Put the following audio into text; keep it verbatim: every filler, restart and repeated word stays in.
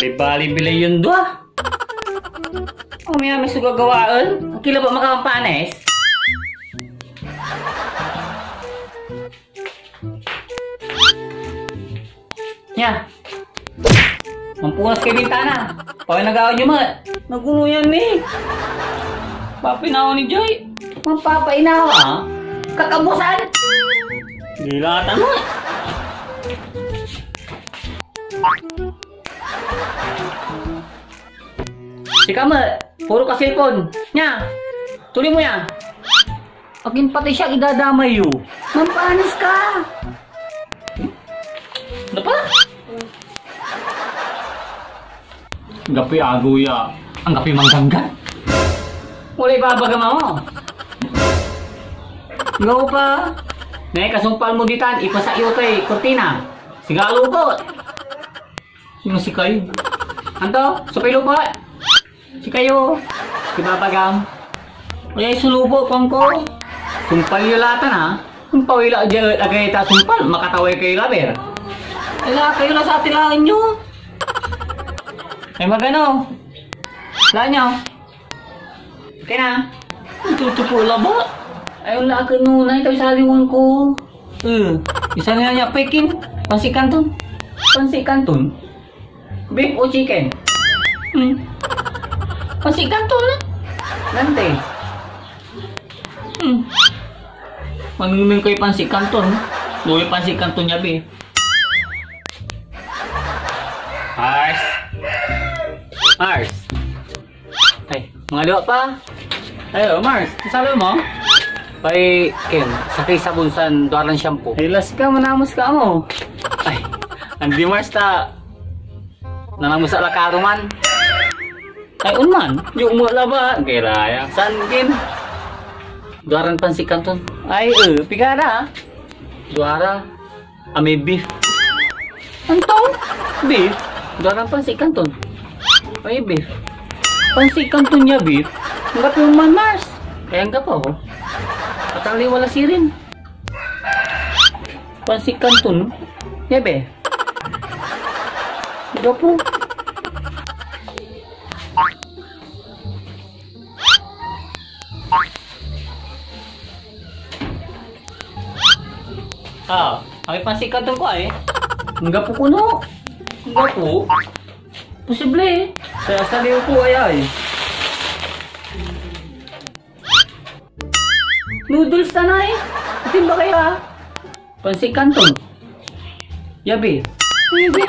Ay, bali bilay yon dua. O, may amis so gagawaen. Akila ba makapampanes? Nia. Mampunas kay bintana. Paway nagawa nyo met. Naguno yan ni. Papinaw ni Joy. Mapapainawa, ha? Kakabusan. Dilatan mo. Sika met, puro ka cellphone. Nia. Tuloy mo ya. Akin pati siak idadamay yo. Mampanis ka! Ano pa? Anggapoy agew ya, anggapoy mangganggan. Walay babagam ako. Anggapo pa. Nay kasumpal mo ditan, ipasak yo tay kurtina. Siga lupot. Sino si kayo? Anto? Supay lupot? Si kayo, si Babagam. Oyay sulubo, kuan ko. Sumpal yo latan, ha? Sumpal yo la dia et agay ta sumpal, makataway kayo labi. Ala kayo la sa atilaen yo. Ay, magano? Laan yo. Okay na. Tutupo laba. Ay, wala ka nunay, tayo saliwan ko. Eh, isa na niya, pekin. Pansit kanton. Pansit kanton. Beef o chicken? Hmm. Pansit kanton, eh. Nante. Hmm. Manengneng kay pansit kanton. Doy pansit kanton ya, be. Mars. Mars. Ay, mga liwa pa. Ay, oh, Mars, salo mo? Pay, Ken, sakey sabon san duaran shampoo. Ay, las ka, manamus ka mo. Ay, andi Mars ta, nanamus a lakaro man. Ay, on man, di mo laba, kaya raya. San, Ken? Duaran pansit kanton. Ay, eh, pigara, ah. Duara. A may beef. Anto? Beef? Duaran pansit kanton. Ay, beef. Pansit kanton ya beef? Anggapo man, Mars. Ay, anggapo. Atang liwa la sirin. Pansit kanton. Ya, be. Anggapo. Ah, ay pansit kanton ko ay. Anggapo kuno. Anggapo. Posible. Sa saliw ko ay ay. Noodles ta na eh. Itim ba kaya? Pansit kanton. Yabi. Pwede.